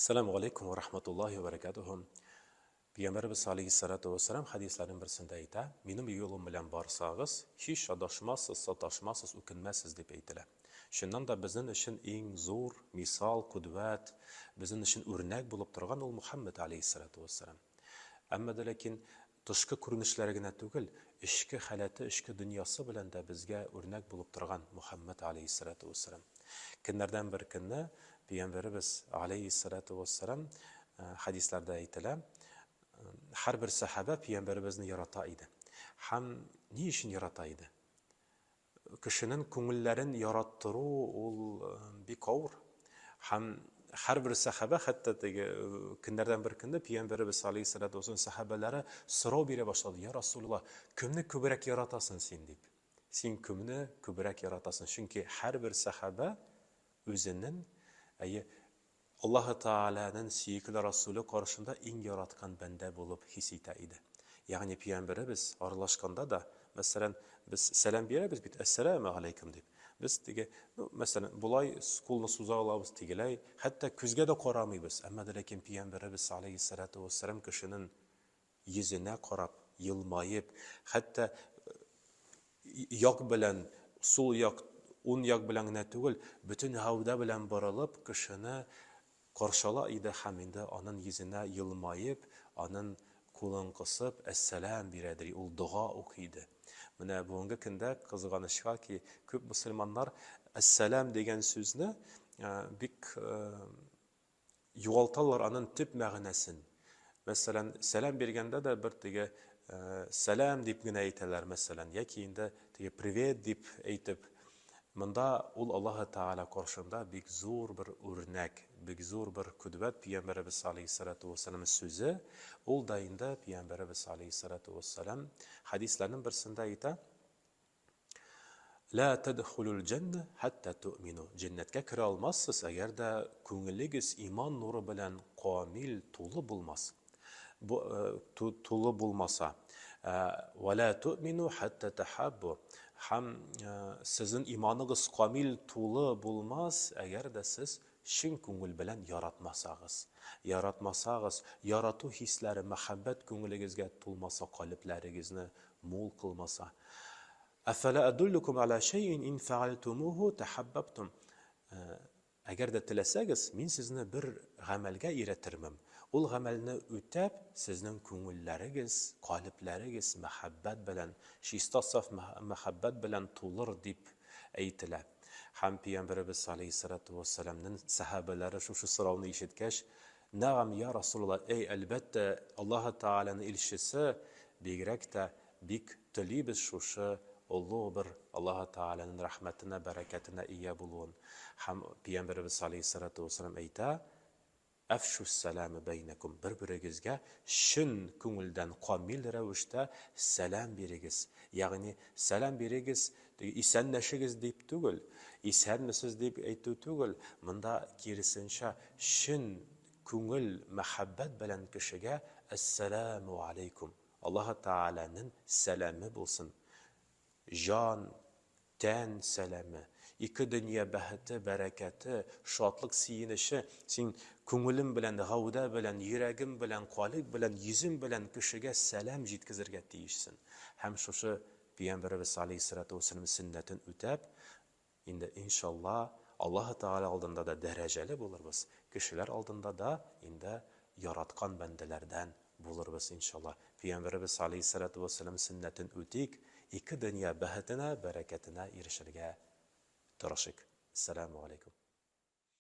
Әссәламү галәйкүм вә рахматуллаһи вә бәрәкәтүһү. Пәйгамбәребез алейһиссалату вәссәлам хәдисләрнең берсендә әйтә, Минем юлым белән барсагыз, һич адашмассыз, саташмассыз, үкенмәссез, дип әйтелә. Чыннан да безнен өчен иң зур мисал, кудвәт, безнен өчен үрнәк булып торган ул Мухәммәд алейһиссалату вәссәлам. Әмма дә ләкин тышкы күренешләре генә түгел, эчке халәте, эчке дөньясы белән дә безгә үрнәк булып торган Мухәммәд алейһиссалату вәссәлам. Көннәрдән бер көнне Пәйгамбәребез алейһиссалату вәссәлам, хәдисләрдә әйтелә, һәрбер сәхабә Пәйгамбәребезне ярата иде. Һәм ни өчен ярата иде? Кешенең күңелләрен яраттыру ул бик авыр. Һәм һәрбер сәхабә, хәтта теге көннәрдән бер көнне Пәйгамбәребез алейһиссалату вәссәлам сәхабәләре сорау бирә башлады, Я Расулулла, кемне күбрәк яратасың син? дип. Син кемне күбрәк яратасың? Чөнки һәрбер сәхабә үзенең, әйе, Аллаһы Тәгаләнең сөекле Расүле каршында иң яраткан бәндә булып хис итә иде. Ягъни пәйгамбәребез аралашканда да, мәсәлән, без сәлам бирәбез бит, Әссәләмү галәйкүм дип. Без теге, ну, мәсәлән, болай кулны суза алабыз, тегеләй, хәтта күзгә дә карамыйбыз. Әмма дә ләкин пәйгамбәребез аләйһиссәлатү вәссәлам кешенең йөзенә карап, елмаеп, хәтта як белән, сул як, ун як белән генә түгел, бөтен гәүдә белән борылып, кешене каршы ала иде һәм инде анын йөзенә елмаеп, анын кулын кысып, әссәлам бирәдер, ул дога укый иде. Менә бүгенге көндә, кызганычка ки, күп мөселманнар әссәлам дигән сүзне бик югалталар анын төп мәгънәсен. Мәсәлән, сәлам биргәндә дә бер теге сәлам дип генә әйтәләр, мәсәлән, яки инде теге привет дип әйтеп. Монда ул Аллаһы Тәгалә каршында бик зур бер үрнәк, бик зур бер кудвәт Пәйгамбәребез алейһиссалату вәссәлам сүзе, ул да инде Пәйгамбәребез алейһиссалату вәссәлам хәдисләрнең берсендә әйтә, Лә тәдхулул җәннә хәтта туъмину. Җәннәткә керә алмассыз, әгәр дә күңелегез иман нуры белән камил, тулы булмас. Бу, тулы булмаса. Вә лә туъмину хәтта тәхаббу. Һәм сезнең иманыгыз камил, тулы булмас, әгәр дә сез чын күңел белән яратмасагыз. Яратмасагыз, ярату хисләре, мәхәббәт күңелегезгә тулмаса, калебләрегезне мул кылмаса. Әфәлә әдуллукум аля шәйин ин фәгальтумуху тәхәббәбтум. Әгәр дә теләсәгез, мин сезне бер гамәлгә өйрәтермен. Ул гамәлне үтәп, сезнең күңелләрегез, калебләрегез мәхәббәт белән, чиста саф мәхәббәт белән тулыр, дип әйтелә. Һәм Пәйгамбәребез алейһиссалату вәссәламнең сәхабәләре шушы сорауны ишеткәч, Нәгам, йа Расулалла, әй, әлбәттә, Аллаһы Тәгаләнең илчесе, бигрәк тә бик телибез шушы олуг бер Аллаһы Тәгаләнең рәхмәтенә, бәрәкәтенә ия булуын. Һәм Пәйгамбәребез алейһиссалату вәссәлам әйтә, Әфшүс-сәламе бәйнәкүм, бер-берегезгә чын күңелдән, камил рәвештә сәлам бирегез. Ягъни, сәлам бирегез, теге исәнләшегез дип түгел, исәнмесез дип әйтү түгел, монда киресенчә, Чын күңел мәхәббәт белән кешегә Әссәләмү аләйкүм, Аллаһы Тәгаләнең сәламе булсын, җан, тән сәламе, ике дөнья бәхете, бәрәкәте, шатлык, сөенече, син күңелем белән, гәүдә белән, йөрәгем белән, калеб белән, йөзем белән кешегә сәлам җиткезергә тиешсен. Һәм шушы Пәйгамбәребез аләйһиссәлату вәссәлам сөннәтен үтәп, Инде, иншалла, Аллаһы Тәгалә алдында да дәрәҗәле булырбыз, кешеләр алдында да инде яраткан бәндәләрдән булырбыз, иншалла. Пәйгамбәребез аләйһиссәлату вәссәлам сөннәтен үтик, ике дөнья бәхетенә, бәрәкәтенә ирешергә тырышыйк. Әссәламү галәйкүм.